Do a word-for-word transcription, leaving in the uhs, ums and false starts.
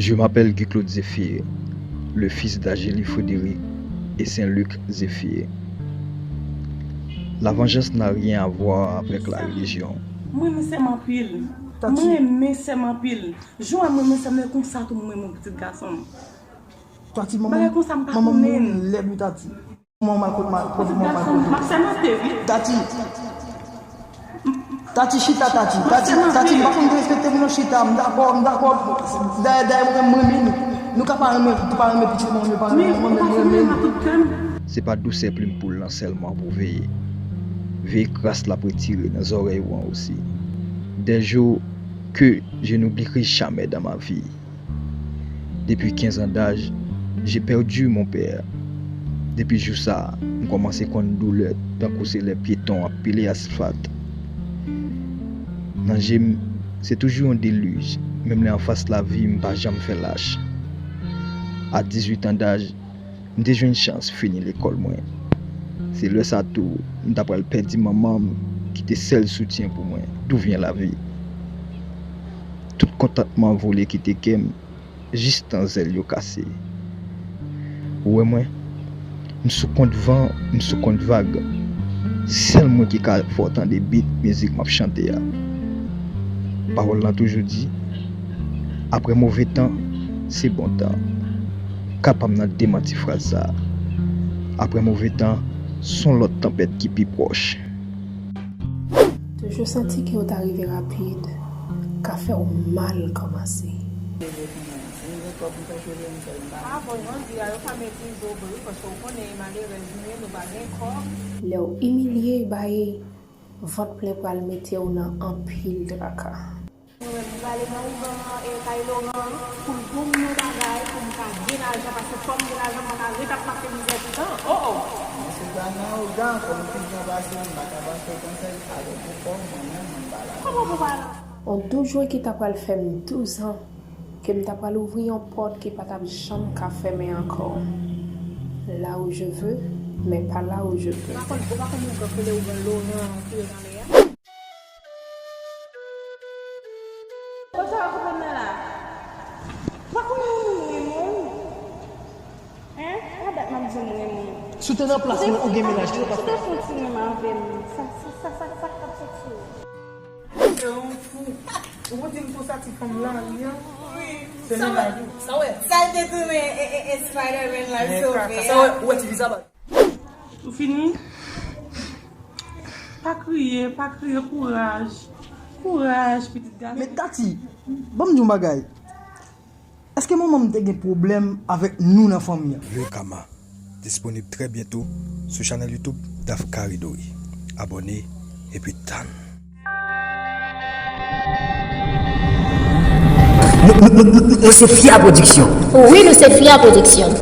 Je m'appelle Guy Claude Zéphyr, le fils d'Agélie Frédéric et Saint Luc Zéphyr. La vengeance n'a rien à voir avec la religion. Mwen renmen sè m anpil. Mwen renmen sè m anpil. Jan w wè mwen renmen sè m nan, konsa tou mwen renmen pitit gason m. Bagay konsa m pa konnen. Kòman w mal kote mal kote kòman w mal kote. M ap sèmante wi. Tati. Tati chita Tati. Tati Tati m pa konn derespekte moun nan chita. M dakò, m dakò. Dayè dayè mwen menm mwen menm nou ka pa renmen nou pa renmen pitit mwen mwen pa renmen mwen menm mwen menm. Se pa dousè plim poul lan sèlman pou veye. Veye kras l ap retire nan zòrèy ou an osi. Des jours que je n'oublierai jamais dans ma vie. Depuis quinze ans d'âge, j'ai perdu mon père. Depi jou sa a, m kòmanse konn doulè tankou se lè pyeton ap pile asfalt. Nan je m, se toujou yon delij, menm lè anfas lavi m pa janm fè lach. A dizuit an daj, m te jwenn chans fini lekòl mwen. Se lè sa tou, m ta pral pèdi manman m ki te sèl soutyen pou mwen. D'où vient la vie? Tout kontantman vole kite kè m jis tan zèl yo kase. Ou wè mwen, m sou kont van, m sou kont vag. Sèl mwen ki ka fè w tande beat mizik m ap chante a. Pawòl lan toujou di, apre move tan, se bon tan. Ka pa m nan demanti fraz sa. Apre move tan, s on lòt tanpèt ki pi pwòch. Toujou santi ke w ta rive rapid ka fè w mal kòmanse. Avè w jodi a yo ka meprize w vre wi paske w konnen e malerèz nou ye nou pa gen kòb. Lè w imilye bay vant plen pral mete w nan anpil traka. Mwen menm m prale nan ougan an e kay Loran pou l pou m yon bagay pou m ka gen lajan paske fò m gen lajan m pa ka ret ap pase mizè toutan oh oh. Mwen se pa nan ougan kòm pijan pase m pa ka pase konsèy avèk ou fò mwen menm mwen pa la. Kòman pou pa la? On douz jwen ki ta pral fè m douz an ke m ta pral ouvri yon pòt ki pa t ap janm ka fèmen ankò. Là où je veux, mais pas là où je peux. Ou pa konn, ou pa konn ougan kote ougan Loran an ki ret anlè a? Kote w ap konprann nan la? Ou pa konnen ou renmen moun? Hein? Sa dat m ap di w m renmen w. Si w te nan plas mwen ou gen mennaj, ou t ap fè. Si w te fè yon ti menm avè m, sa, sa, sa, sa, sa k t ap soti w? Ou di m konsa ti fanm lan li an se mennaj ou. Sa w wè? Sa l te tounen e, e, e Spider-Man la l sove a. Sa w wè? Ou wè ti fi sa baz. Ou fini? Pa kriye, pa kriye, kouraj. Kouraj, pitit gason. Men Tati, ban m di w yon bagay. Èske manman m te gen pwoblèm avèk nou nan fanmi an? Le Kama, disponib trè byento sou chanèl YouTube Daph Caridori. Abòne epi tann. Nou se Fia Production. Wi, nou se Fia Production.